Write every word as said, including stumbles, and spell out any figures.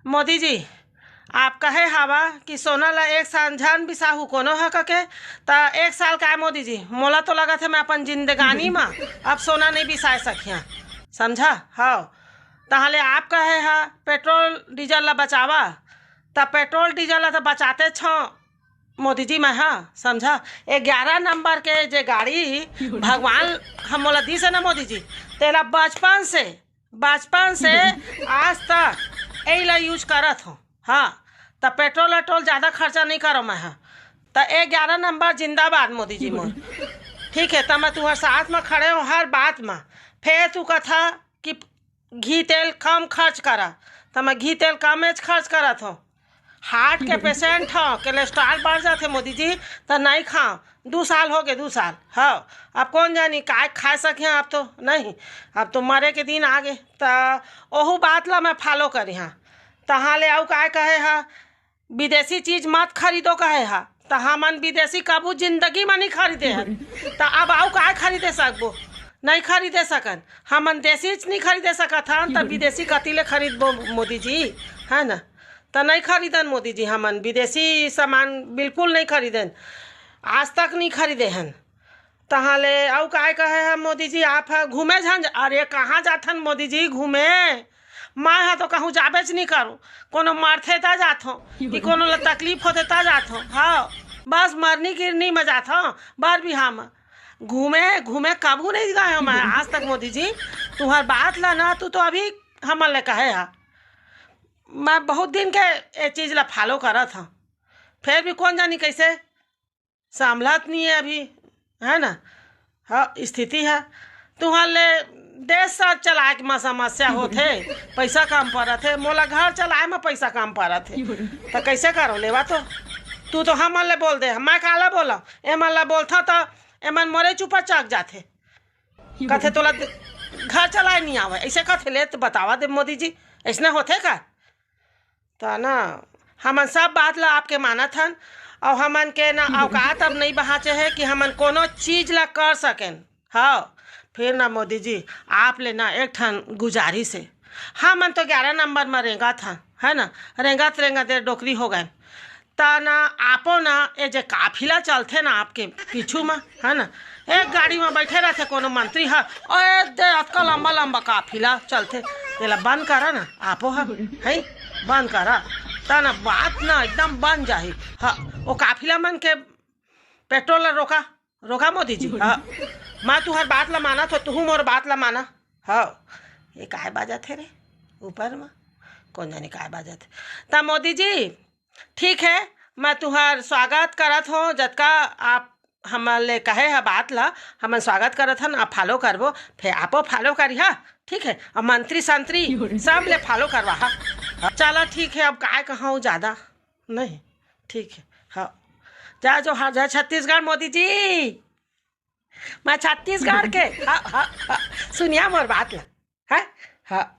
मोदी जी, आप कहे हवा कि सोना ला एक साल झन बिसाहू कोनो ह कके, त एक साल काय मोदी जी, मोला तो लगत हे मैं अपन जिंदगानी म अब सोना नहीं बिसाए सकिया, समझा? हव, तहाले आप कहे ह पेट्रोल डीजल ला बचावा, त पेट्रोल डीजल ला तो बचाते छो मोदी जी मैं ह, समझा? ग्यारह नंबर के जे गाड़ी भगवान हम मोला दिस है ना मोदी जी, तेला बचपन से बचपन से आज तक यही ला यूज करत हो। हाँ, त पेट्रोल वेट्रोल ज्यादा खर्चा नहीं करो मैं ह। त ग्यारह नंबर जिंदाबाद मोदी जी मोर। ठीक है, त मैं तुम्हारे साथ में खड़े हूँ हर बात में। फेर तू कथा कि घी तेल कम खर्च करा, त मैं घी तेल कम एच खर्च करत हूँ। हार्ट के पेशेंट हो, कोलेस्ट्रॉल बढ़ जाते मोदी जी, त नहीं खाओ। दू साल हो गए, दू साल। हाँ, अब कौन जानी काय खा सके, अब तो नहीं, अब तो मरे के दिन आ गए। त ओहू बात ला मैं फॉलो करी हाँ। तहाँ ले आऊ काय कहे हा, विदेशी चीज मत खरीदो कहे हा, त हमन विदेशी कबू जिंदगी में नहीं खरीदे हन। त अब आऊ काय खरीदे सकबो? नहीं खरीदे सकन। हमन देसी च नहीं खरीदे सकत हन, त विदेशी कति ले खरीदबो मोदी जी, है ना? त नहीं खरीदन मोदी जी, हमन विदेशी सामान बिल्कुल नहीं खरीदन, आज तक नहीं खरीदे हन। तहाँ ले अउ काय कहे ह मोदी जी, आप ह घूमे झन जा-, अरे कहाँ जाथन मोदी जी घूमे? मैं ह तो कहूँ जाबेच नहीं करूँ, कोनो मरथे त जाथों कि कोनो ला तकलीफ होथे त जाथों। हाँ, बस मरनी गिरनी में जाथों, बर बिहाव में। घूमे घूमे कभू नहीं गए हूँ मैं आज तक मोदी जी। तुहर बात ला ना, तू तो अभी हमन ले कहे हा, मैं बहुत दिन के ये चीज ला फॉलो करत हूँ, फिर भी कौन जानी कैसे संभलत नहीं है अभी, है ना? हाँ, स्थिति है। तुहर ले देश सर चलाए के म समस्या होथे, पैसा कम परत हे, मोला घर चलाए म पैसा कम परत हे, त कैसे करो लेवा तो? तू तो हमन ले बोल दे, मैं काला बोला? एमन ला बोलथा त एमन मोरे चुपा चक जाथे, कथे तोला दे-, घर चलाए नहीं आवे, ऐसे कथे ले त बतावा दे मोदी जी, ऐसने होथे का? त ना, हमन सब बात ला आपके मानत हन, अउ हमन के ना औकात अब नहीं बहाचे है कि हमन कोनो चीज ला कर सकेन। हाँ, फिर ना मोदी जी, आप ले ना एक ठन गुजारिश है, हमन तो ग्यारह नंबर में रेंगत हन, है ना, रेंगत रेंगत ये डोकरी हो गए। त ना आपो ना, ये जे काफिला चलथे ना आपके पीछू में, है ना, एक गाड़ी में बैठे रहथे कोनो मंत्री ह, ओए दे अतका लंबा लंबा काफिला चलथे, तेला बंद करा ना आपो ह, है, बंद करा, त ना बात ना एकदम बन जाही। हाँ, वो काफिला मन के पेट्रोल ला रोका, रोका मोदी जी। हाँ, मैं तुहर बात ला माना, तो तुहू मोर बात ला माना। हाँ, ये काय बाजत हे रे ऊपर में, कौन जाने काय बाजत हे। त मोदी जी, ठीक है, मैं तुहर स्वागत करत हों, जतका आप हमन ले कहे ह बात ला, हमन स्वागत करत हन, आप फॉलो करबो, फिर आपो फॉलो करिहा, ठीक है, अब मंत्री संत्री सब ले फॉलो करवा हा। चला ठीक है, अब काय कहूँ ज्यादा नहीं, ठीक है, हाँ, जय जोहार, जय छत्तीसगढ़ मोदी जी, मैं छत्तीसगढ़ के, हाँ, हाँ, हाँ, सुनिया मोर बात ला, है, हाँ।